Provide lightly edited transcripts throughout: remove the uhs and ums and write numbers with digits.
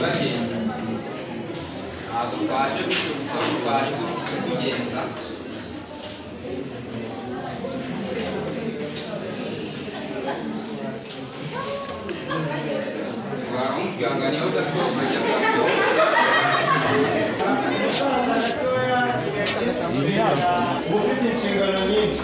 Ibagenza ntabwo twaje gutyo gusa, ahubwo twaje kutugenza. Waramubwihanganiyeho gato ukajya gato. Umusaza gatoya ufite inshingano nyinshi.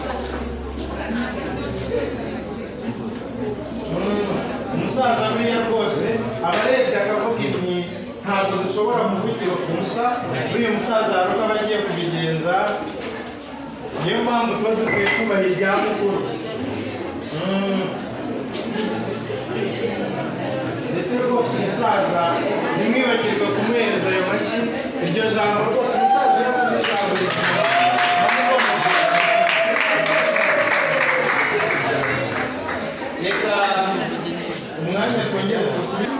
Umusaza buriya rwose aba arebye akavuga iti ntabwo dushobora kuvugira ku busa, buriya musaza hari uko aba agiye kubigenza, niyo mpamvu tuba dukwiye kubaha irya mukuru. Ndetse rwose umusaza ntimwibagirwe kumuhereza ayo mashyi, iryo jambo rwose umusaza yavuze ijambo rizima. Reka umwanya twongere dusubire.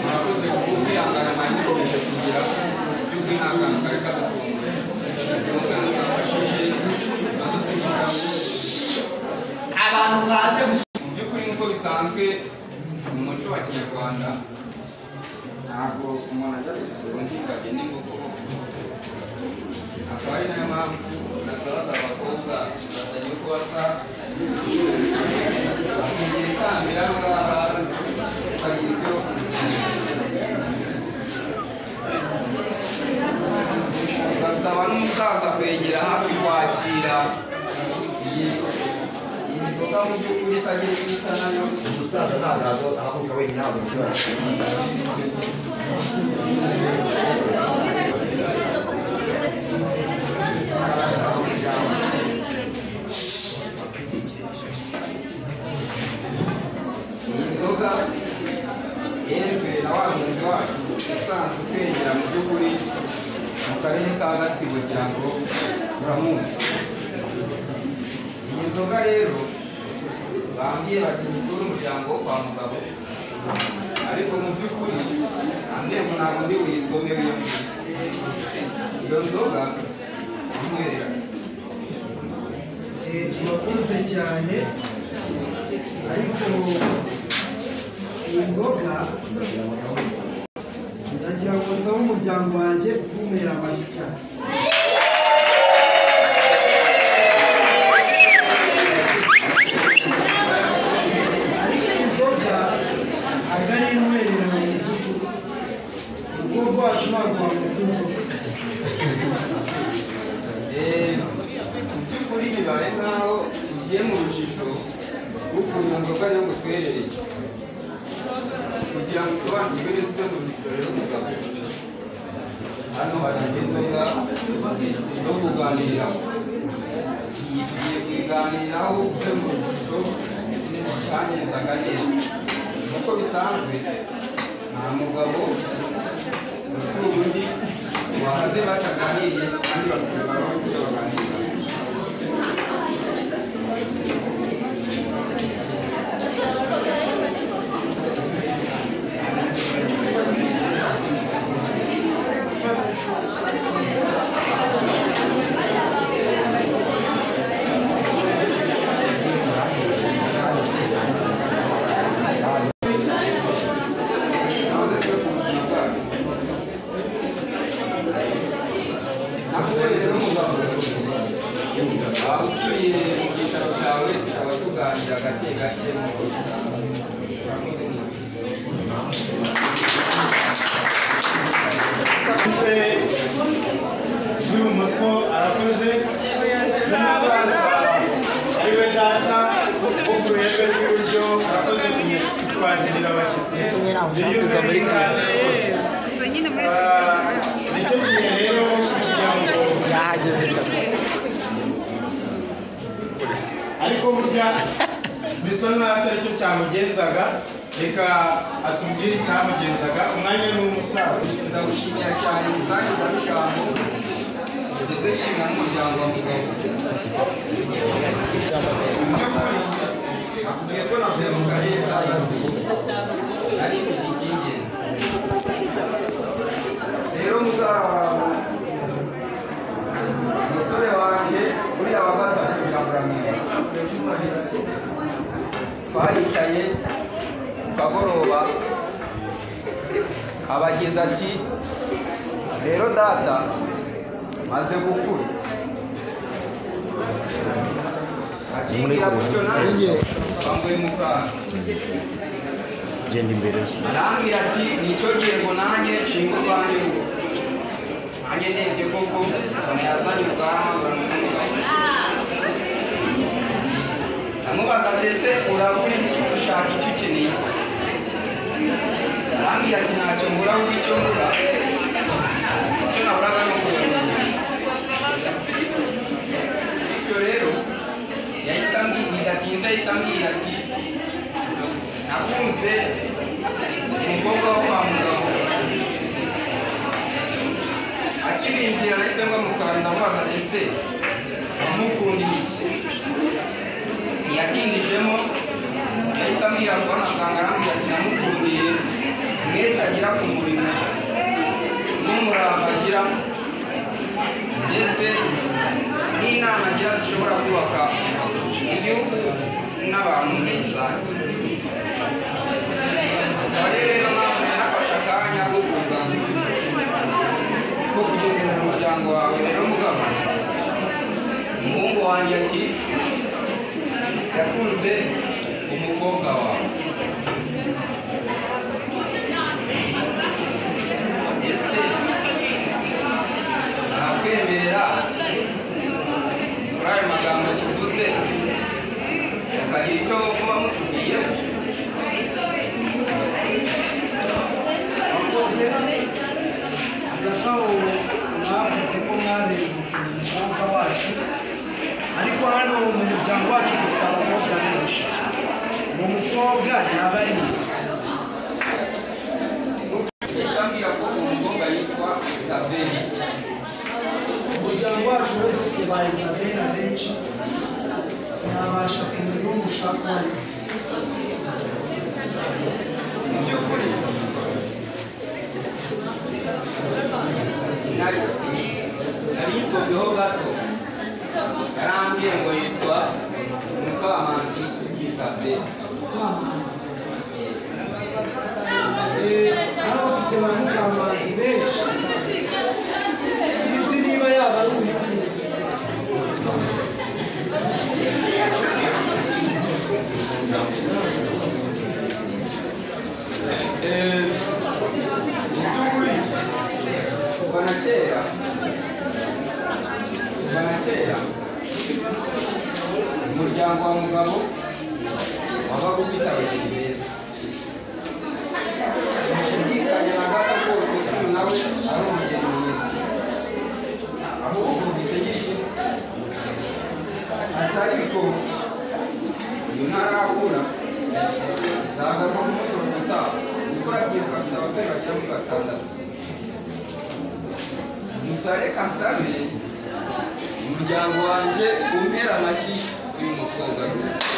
Murakoze kubwihangana mwari mukomeje kugira by'ukuri nta kantu kari kadutunguye. Abantu baje mu by'ukuri nk'uko bisanzwe mu muco wa Kinyarwanda ntabwo umuntu ajya gusura undi ngo agende inkoko, akaba ari nayo mpamvu nasabaza abakobwa batagira uko basa bakigira ikambira ngaha ukagira ibyo ugasaba n'umusaza kwegera hafi kwakira iyi nzoga mu by'ukuri itagira uko isa nayo. Umusaza ntabwo ahaguruka wenyine, ntabwo Iyi nzoga yenzwe na wa muzi wacu usanzwe utwengera mu by'ukuri mu karere ka Gatsibo, kugira ngo uramuzi. Iyi nzoga rero bambwiye bati nyiture umuryango wo kwa mugabo, ariko mu by'ukuri ambwiye ngo ntabwo ndi buyisome iyo ngiyo. Iyo nzoga inywerera. Murakoze cyane, ariko iyi nzoga ndagira ngo nsabe umuryango wanjye kumpera amashyi cyane. Ariko iyi nzoga ntabwo ari intwererano mu by'ukuri, ubwoko bwacu ntabwo wamuka inzoga. Mu by'ukuri bibaye nk'aho ugiye mu rujijo rw'ukuntu iyo nzoga ariyo ngutwerereye, kugira ngo usobanukirwe neza ujye mu rujijo. Rero umugabo hano hari inzoga no kuganiriraho, iyi tugiye kuyiganiriraho uve mu rujijo cyanyezaga neza. Nk'uko bisanzwe nta mugabo usura undi wahave bataganiriye kandi bafite umumaro w'ibyo baganira. Nahoze turi ku buzima bwacu. Nakubonye rero umugabo waba usuye mu byicaro byawe, tukaba tuganira gake gake nk'uko bisanzwe. Urakoze neza. Rw'ibumoso arakoze, n'umusaza ariwe data wo ku ruhembe rw'iburyo arakoze kutwakirira abashyitsi. Iyo muri ikaze rwose. Nicyo gihe rero kugira ngo yahageze ariko burya bisa nkaho atari cyo cyamugenzaga, reka atubwire icyamugenzaga. Umwanya ni uw'umusaza. Ndagushimira cyane umusangiza w'ijambo, ndetse nshimira n'umuryango wa mugabo. Mu by'ukuri akubwiye ko navuye mu karere ka Gatsibo ari mfite icy'ingenzi. Rero umusore wanjye uriya wa gatatu biramuramira, twaricaye Kagoroba abagize ati rero data maze gukura akimbwira gutyo nanjye bambaye mukara genda imbere arambwira ati nicyo gihe ngo nanjye nshinga urwanjye rugo nanjye ndebye koko mbona yazanye ubwanwa mbona n'umugabo ndamubaza ati ese urabura iki ushaka icyo ukeneye iki arambwira ati ntacyo mbura ahubwo icyo mbura icyo naburaga ni ukubona bityo rero yahise ambwira bidatinze yahise ambwira ati nakunze umukobwa wo kwa mugabo akibimbwira nahise ngwa mukara ndamubaza ati ese wamukundiye iki ntiyatindijemo yahise ambwira vuba nasanga arambwira ati namukundiye umwete agira ku murimo n'umurava agira ndetse n'inama agira zishobora kubaka igihugu n'abantu muri rusange. Akaba rero mpamvu nafashe akanya ko kuza ko kugendera umuryango wawe. Rero mugabo umuhungu wanjye ati yakunze umukobwa wawe ese nakwemerera kuri ayo magambo tuvuze ukagira icyo muba mutubwiyeho? Wakoze agasaho mwavuze ko mwabereye umukobwa wacu, ariko hano mu muryango wacu dufite abakobwa benshi. Uwo mukobwa yaba arimo yahise ambwira ko uwo mukobwa yitwa Isabelle. Umuryango wacu we dufite ba Isabella benshi, sinabasha kumenya uwo mushaka uwo ari we. Mu by'ukuri nari nsobyeho gato, yarambwiye ngo yitwa Mukamanzi Isabelle. Mukamanzi hano bafite ba Mukamanzi benshi, sinzi niba yaba ari uyu nguyu. Mu by'ukuri kuva na kera umuryango wa mugabo wabaga ufite abageni beza. Sinshidikanya na gato rwose ko uyu nawe ari umugeni mwiza, ahubwo mbise ngira ikintu atariko uyu ntarakura zagaruka kumutora ubutaha kuko urabyibuka afite abasore bagera muri batandatu. Gusa reka nsabe umuryango wanjye umpera amashyi uyu mukobwa rwose.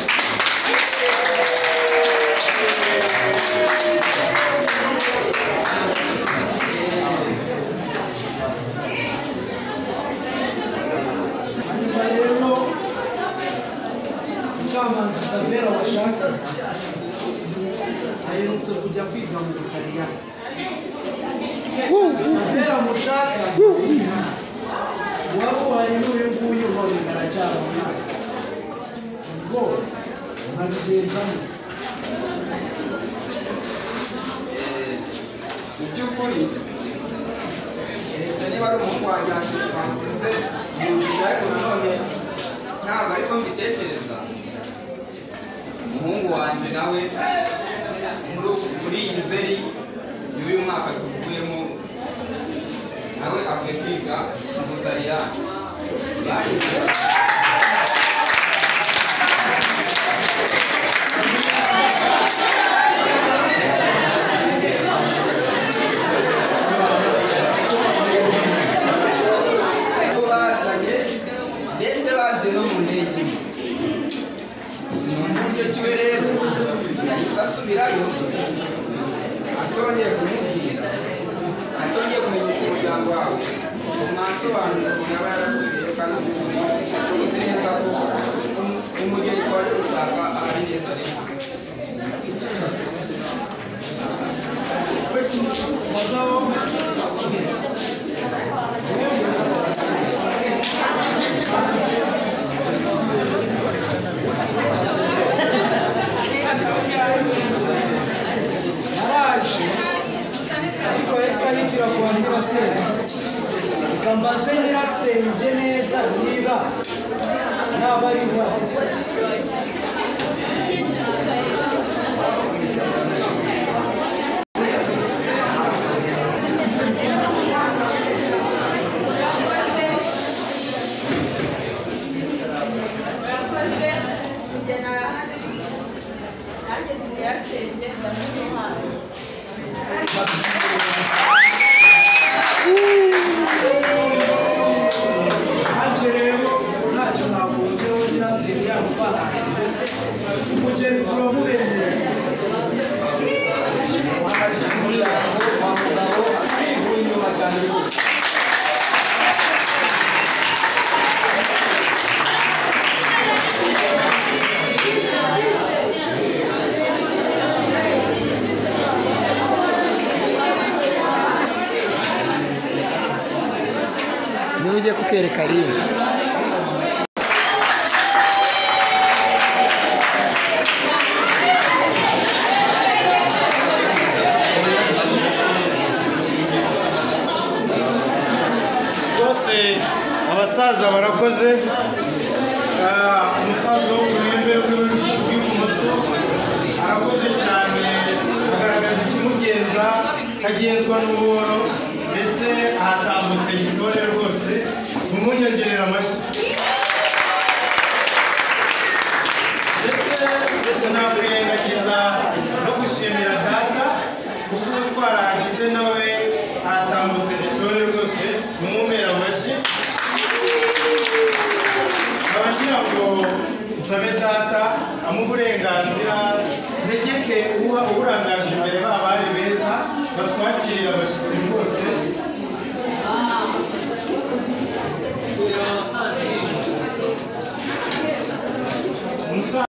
Hanyuma rero Mukamanzi Isabella washakaga aherutse kujya kwiga mu Butaliyani. Isabella mushaka wari uhari n'uyu nguyu none aracyari umwana, ubwo nkabigenzamo. Mu by'ukuri keretse niba ari umuhungu wanjye wansize mu rujijo, ariko nanone ntabwo ariko mbitekereza. Umuhungu wanjye nawe muri iyi nzeri y'uyu mwaka tuvuyemo nawe avuye kwiga mu Butaliyani. Ko bazanye ndetse bazi no mu ndege imwe. Sinumva uburyo kiwe rero yahise asubirayo atongeye kumubwira, atongeye kumenyesha umuryango wawe. Mwasobanurira ukuntu yaba yarasubiye kandi uzi neza ko umugeni twaje gushaka ahari neza rimwe. Nyirasenge neza niba yaba ari uhari. Nanjye rero ntacyo nakongeraho, nyirasenge yamubahaye umugeni, turamubemerera. Wahashye umuryango wa mugabo bivuye inyuma cyane rwose. Niba ugiye kukereka Aline. Rwose abasaza barakoze. Umusaza wo ku ruhembe rw'ibumoso arakoze cyane, agaragaje ikimugenza kagenzwa n'ubuhoro, ndetse ahatambutse gitore rwose, mumunyongerera amashyi. Ndetse sinakwirengagiza no gushimira data kuko twaragize nawe ahatambutse gitore rwose, mumumera amashyi. Nkaba ngira ngo nsabe data amuhe uburenganzira, ntegeke urangaje imbere ba bari beza batwakirira abashyitsi rwose.